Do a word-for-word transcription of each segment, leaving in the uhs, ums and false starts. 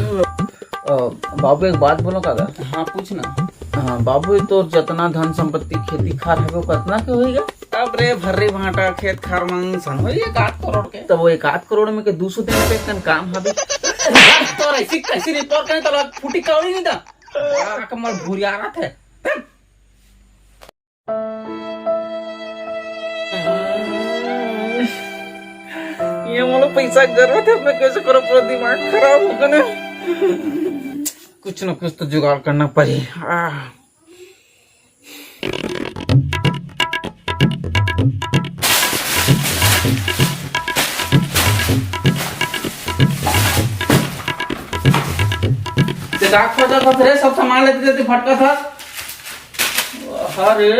अ, बाबू, एक बात बोलो काका। हाँ, पूछ ना। हाँ बाबू, ये तोर जतना धन संपत्ति, खेती खार हवे, वो कतना के होई गा? अब रे, भर्री भांटा खेत खार मन सन होई एक आध करोड़ के। तब वो एक आध करोड़ में के दू सौ दिन पे कन काम हवे। तोर ऐसी कैसी रिपोर्ट करे, तोला फूटी कौड़ी नहीं था। आ, कमर भूरिया रहा थे। ये मोला पैसा के जरूरत है, मैं कैसे करूँ, पूरा दिमाग खराब हो गया। कुछ ना कुछ तो जुगाड़ करना पड़ी। आह। ते का खोजत हस रे? सब सामान लेते लेते भटकत हस। अरे,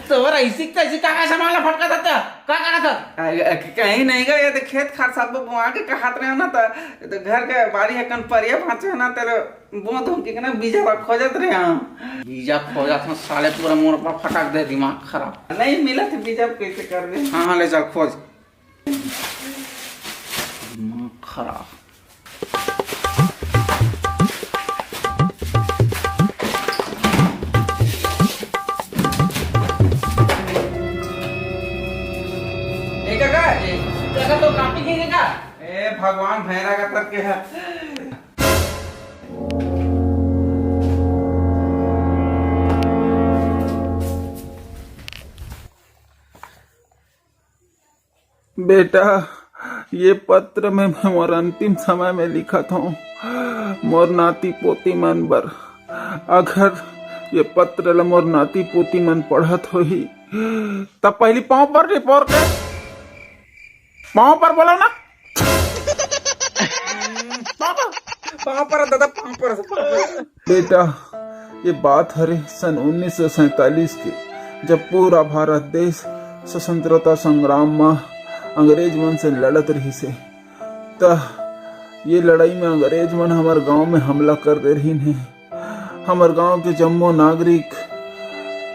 तोर ऐसी तैसी का, का सामान ला फटका था? का करत हस? आ, आ, कहीं नहीं गा, ये तो खेत खार सब बोआ के कहत रहे ना, तो, तो घर के बारी हकन परिया बाँचे ना, तेरे बोंद हो के ना बीजा ला खोजत रहे हम। बीजा खोजत हूँ साले, पूरा मोर पर फटक दे, दिमाग खराब। नहीं मिला तो बीजा कैसे कर दे? हाँ, हाँ, ले चल खोज। दिमाग खराब। ए काका, ए काका, तो कॉपी के का? ए भगवान, भैरा का तरफ के है। बेटा, ये पत्र में मैं मोर अंतिम समय में लिखत हूँ, मोर नाती पोती मन बर। अगर ये पत्र ल मोर नाती पोती मन पढ़त होही, तब पहली पाँव पर रे पोर के, पाँव पर बोलो ना। पाँव पर, पाँव पर दादा, पाँव पर, पाँव पर। बेटा, ये बात हरे सन उन्नीस सौ सैंतालीस के, जब पूरा भारत देश स्वतंत्रता संग्राम म अंग्रेज मन से लड़त रहिस हे, त ये लड़ाई में अंग्रेज मन हमर गांव में हमला कर दे रहिन हे। हमर गांव के जम्मो नागरिक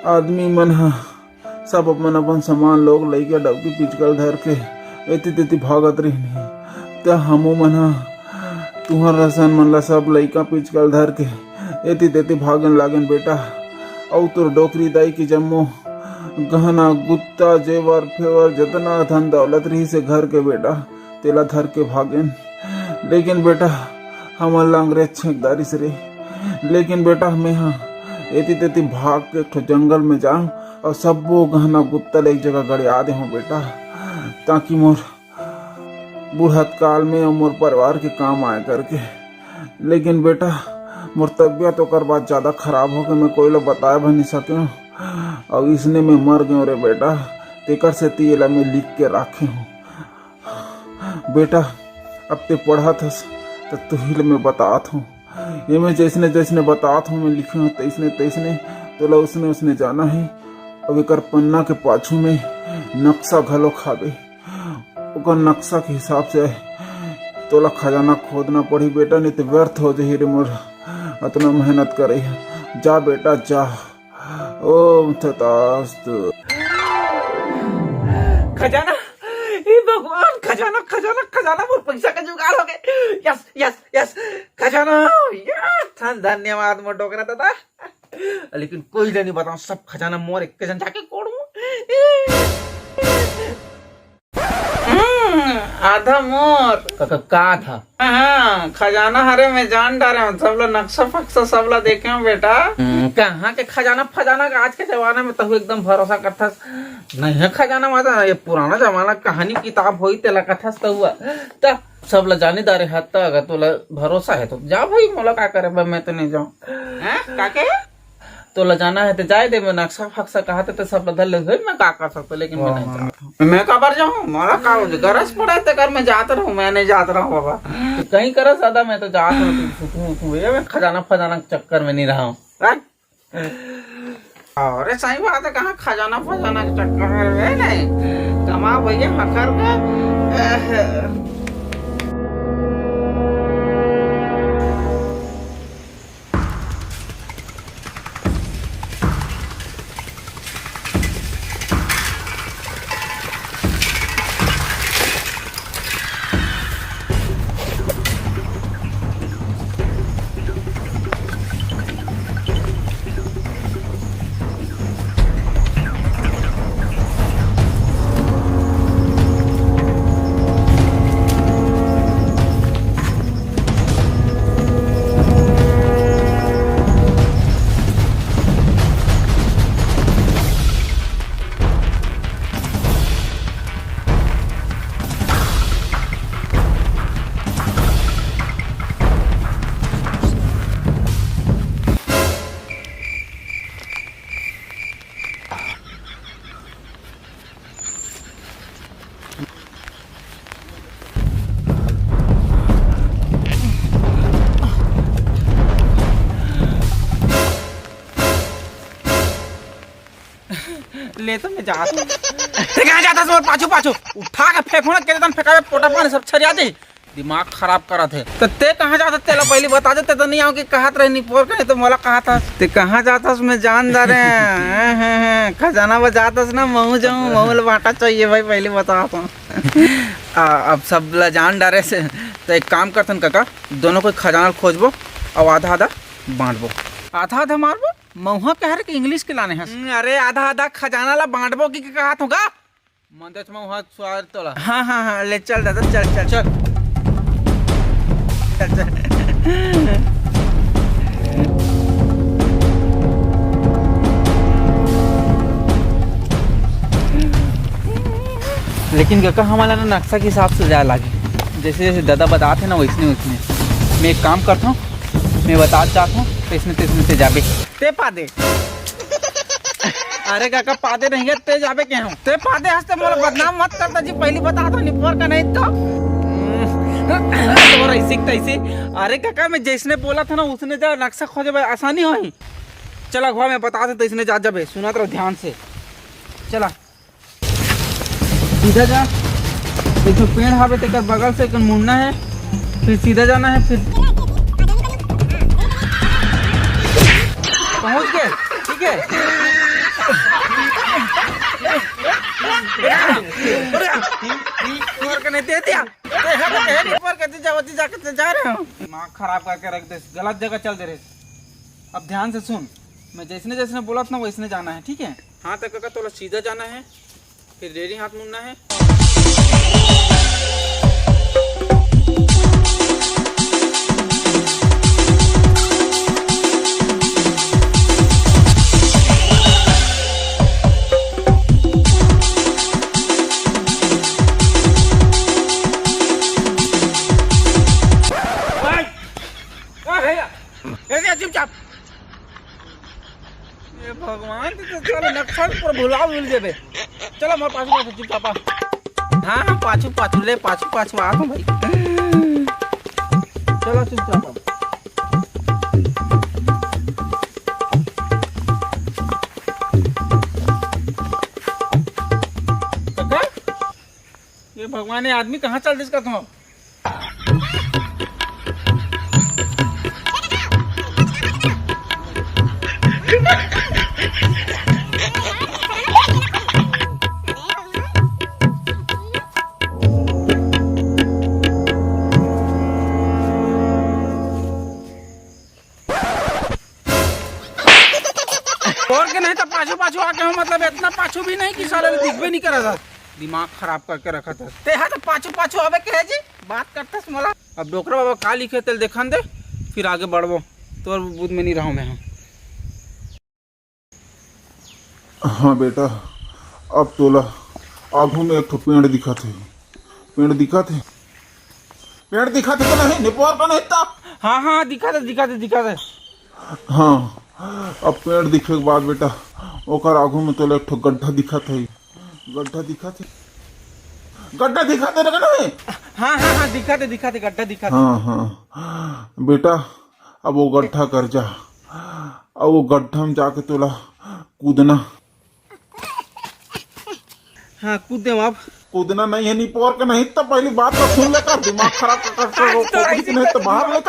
आदमी मन ह सब अपन अपन सामान, लोग, लइका, डौकी, पिचकल धर के एती तेती भागत रहिन हे। त हमू मन ह तुंहर असन मन ला सब लइका पिचकल धर के एती तेती भागन लागेन बेटा। अउ तोर डोकरी दाई के जम्मो गहना गुत्ता, जेवर फेवर, जतना धन दौलत रहिस हे घर के बेटा, तेला धर के भागेन। लेकिन बेटा, हमन ला अंग्रेज छेंक डारिस रे। लेकिन बेटा, मेंहा एती तेती भाग के एक ठो जंगल में जांव अउ सब्बो गहना गुत्ता ल एक जगह गड़िया देहूं बेटा, ताकि मोर बुढ़त काल में अउ मोर परिवार के काम आए करके। लेकिन बेटा, मोर तबियत ओकर बाद ज्यादा खराब होके मैं कोई ला बताए बर नइ सकेंव, अउ इसने मैं मर गेंव रे बेटा। तेकर सेती एला मैं लिख के राखे हूँ। बेटा, अब ते पढ़त हस, त तुही ल मैं बतात हूँ। एमे जइसने जइसने बतात हूँ, मैं लिखे हूँ, तइसने तइसने तोला उसने उसने जाना हे। अब एकर पन्ना के पाछू में नक्शा घलो हावे। ओकर नक्शा के हिसाब से तोला खजाना खोदना पड़ही बेटा, नहीं तो व्यर्थ हो जाही रे मोर अतना मेहनत करे हे। जा बेटा, जा। ओम तथास्तु। खजाना, हे भगवान, खजाना, खजाना, खजाना, मोर पैसा का जुगाड़ हो गए। यस, यस, यस, खजाना, यस, धन-, धन्यवाद मोर डोकरा दादा। लेकिन कोई ला नहीं बताऊं, सब खजाना मोर एक जन जाके कोड़ू। हम्म, आधा मोर। का, का, का था? हाँ, खजाना हरे, मैं जान डारे हूँ, सब ला नक्शा फक्शा सब ला देखे हूँ बेटा। हम्म, कहाँ के खजाना फजाना का, आज के जमाना में तहु एकदम भरोसा करथस। नहीं है खजाना वाजाना, ये पुराना जमाना कहानी किताब होई तेला कथस तहु। त सब ला जाने डारे हत, अगर तोला भरोसा है तो जा भाई, मोला का करे बा, मैं तो नहीं जाऊँ। हैं? का के? तोला जाना है तो जाए दे, मैं नक्शा फक्शा कहा थे तो सब ला धर ले, मैं का कर सकता, लेकिन मैं नहीं जाता हूँ। मैं काबर जाऊँ? मोला का हो, गरज पड़े तेकर मैं जात रहूँ, मैं नहीं जात रहूँ बाबा। तो कहीं करस दादा, मैं तो जात रहूँ, तू, तू, तू, ये मैं खजाना फजाना के चक्कर में नहीं रहा हूँ। हैं? अरे सही बात है, कहाँ खजाना फजाना के चक्कर में रहे नहीं। कमा भैया हखर के। ते तो मैं जात हूँ। ते कहाँ जात हस मोर पाछू पाछू? उठा के फेंकहूँ ना, केते तन फेंकाबे, पोटा पानी सब छरिया जाही। दिमाग खराब करत हे। त ते कहाँ जात हस, तेला पहिली बता दे, ते तो नहीं आव के कहत रहे निपोर कने, त मोला कहत हस। ते कहाँ जात हस, मैं जान डारेंव। हैं, हैं, हैं, खजाना बर जात हस ना, महूँ जाहूँ, महूँ ला बाँटा चाहिए भाई, पहिली बतात हँव। आ, अब सब ला जान डारे हस, त एक काम करथन कका, दोनों कोई खजाना ला खोजबो, अउ आधा आधा बाँटबो। आधा आधा मारबो? महुआ कहे रहें कि English के लाने हस? हम्म, अरे आधा आधा खजाना ला बाँटबो कि, कि कहत हँव गा? मन देच महुआ सुवार तोला। हाँ, हाँ, हाँ, ले चल दादा, चल, चल, चल। चल, चल। लेकिन कका, हमन ला ना नक्शा के हिसाब से जाए लागे, जैसे जैसे दादा बतात हे ना, वैसने वैसने। मैं एक काम करत हँव, मैं बतात जात हँव, तैसने तैसने ते जाबे। ते पादे। अरे कका, पादे नहीं हे, ते जाबे कहे हँव। ते पादे हस ते मोला बदनाम मत कर दा जी, पहिली बतात हँव, निपोर कने नहीं तो। तोर ऐसी के तैसी। अरे कका, मैं जैसने बोलत हँव ना, वैसने जा, नक्शा खोजे बर आसानी होही। चल अगवा, मैं बतात हँव, तैसने जात जाबे, सुनत रह ध्यान से। चला। सीधा जा, एक ठो पेड़ हावे, तेकर बगल से एक मुड़ना हे, फिर सीधा जाना हे, फिर पहुँच गे, ठीक हे। तोर कने दे दिया। ए, हे, हे, हे, ऊपर के जा, ओती जाके जा रहे हो। दिमाग खराब करके रख दे, गलत जगह चल दे रहे। अब ध्यान से सुन, मैं जैसने जैसने बोलत ना, वैसने जाना हे, ठीक हे? हाँ, त कका, तोला सीधा जाना हे, फिर डेढ़ी हाथ मुड़ना हे। ए भैया, ए भैया, चुपचाप। ए भगवान, तैं तो चल नक्शा पूरा भुला भुल जेबे। चला मोर पाछू पाछू चुपचाप आ। हाँ, हाँ, पाछू पाछू ले, पाछू पाछू आ तो भाई। चला चुपचाप आ। कका, ए भगवान, ए आदमी कहाँ चल दिस कथों? तोर के नहीं त पाछू पाछू आके हँव, मतलब इतना पाछू भी नहीं कि साले ला दिखबे नहीं करत हे। दिमाग खराब करके रखत हे। तैं हा त पाछू पाछू आबे कहे जी, बात करथस मोला। अब डोकरा बाबा का लिखे तेला देखन दे, फिर आगे बढ़बो। तोर बुध में नहीं रहूँ मैं। हाँ बेटा, अब तोला आगू में एक ठो पेड़ दिखत हे। पेड़ दिखत हे? पेड़ दिखत हे कि नहीं? निपोर कने नहीं त? हाँ, हाँ, दिखत हे, दिखत हे, दिखत हे। हाँ, अब पेड़ दिखे के बाद बेटा, ओकर आगू में तोला एक ठो गड्ढा दिखत हे। गड्ढा दिखत हे? गड्ढा दिखत हे कि नहीं? हाँ, हाँ, हाँ, दिखत हे, दिखत हे, गड्ढा दिखत हे। हाँ, हाँ। बेटा, अब वो गड्ढा कर जा। अब वो गड्ढा में जाके तोला कूदना। हाँ, कूद देंव अब। कूदना नहीं हे, निपोर के नहीं त पहिली बात तो सुन ले कर, दिमाग खराब कर, कर, कर, वो आज तो खोपड़ी के ऐसे नहीं त बाहर ले।